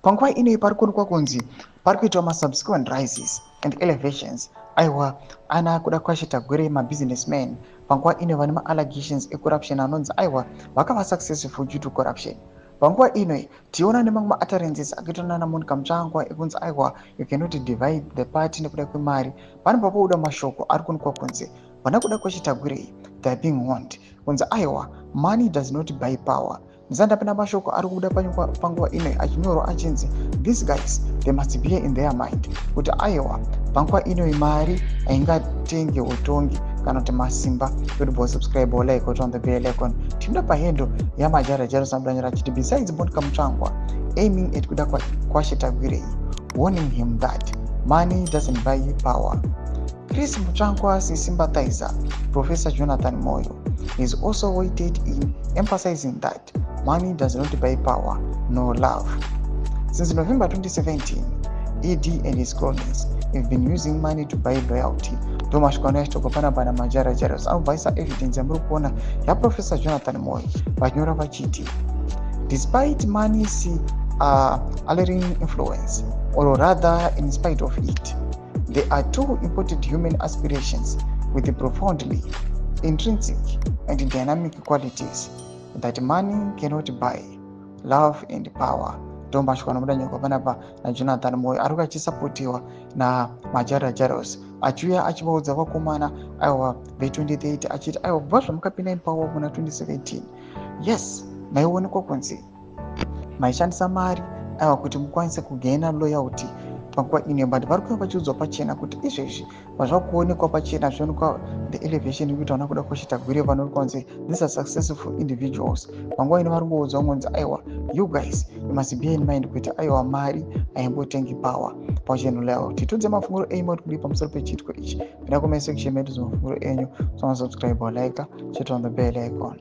Panguva inoyi pari kuonekwa kunzi pari kuitwa masubsequent rises and elevations, aiwa, ana Kudakwashe Tagwirei, mabusinessmen, panguva ino vane maallegations ecorruption, anonzi aiwa vakava successful due to corruption. Panguva ino tiona nemamwe mautterances akaitwa nana Monica Mutsvangwa ekunzi aiwa, you cannot divide the party nekuda kwemari. Pane papobuda mashoko ari kuonekwa kunzi vana Kudakwashe Tagwirei, they are being warned kunzi aiwa, money does not buy power. Ndisati mashoko ari kubuda panguva ino achinyorwa achinzi these guys, they must be in their mind kuti aiwa, panguva ino mari haingatenge utongi kana kuti masimba. Kuti bo subscribe, like, on the bell icon. Tinoda pahandle yaMajara Jaros Abdanyora achiti, besides Monica Mutsvangwa aiming at Kudakwashe Tagwirei, warning him that money doesn't buy power, Chris Mutsvangwa's sympathizer Professor Jonathan Moyo is also weighted in emphasizing that money does not buy power nor love. Since November 2017, ED and his cronies have been using money to buy loyalty. Ndo mashoko anoyashitogwa panapa naMajara Jaros. Anobvaisa evidence yamuri kuona yaProfessor Jonathan Moyo vachinyora vachiti, despite money's alluring influence, or rather in spite of it, there are two important human aspirations with profoundly intrinsic and dynamic qualities that money cannot buy: love and power. Ndo mashoko anobuda nyika panapa naJonathan Moyo, ari achisapotiwa naMajara Jaros, achiuya achivaudza vakomana, aiwa, ve2030, achiti aiwa, kubva zvamukapinda mupower muna 2017, yes, maionekwa kunzi maishandisa mari, aiwa, kuti mukwanise kugaina loyalty panguva ino. But vari kuva vachiudzwa pachena kuti izvezvi pazvakuonekwa pachena, zvionekwa the elevation yekuti vana Kudakwashe Tagwirei vanoonekwa kunzi these are successful individuals. Panguva ino vari kungoudzwa kunzi aiwa, you guys, you must be in mind kuti aiwa, mari haimbotengi power pacheno loyalty. Tudze mafunguro enyu mati kudii pamusoro pechiitiko ichi. Pinda comment section medu, mafunguro enyu. Subscribe, like, hit on the bell icon.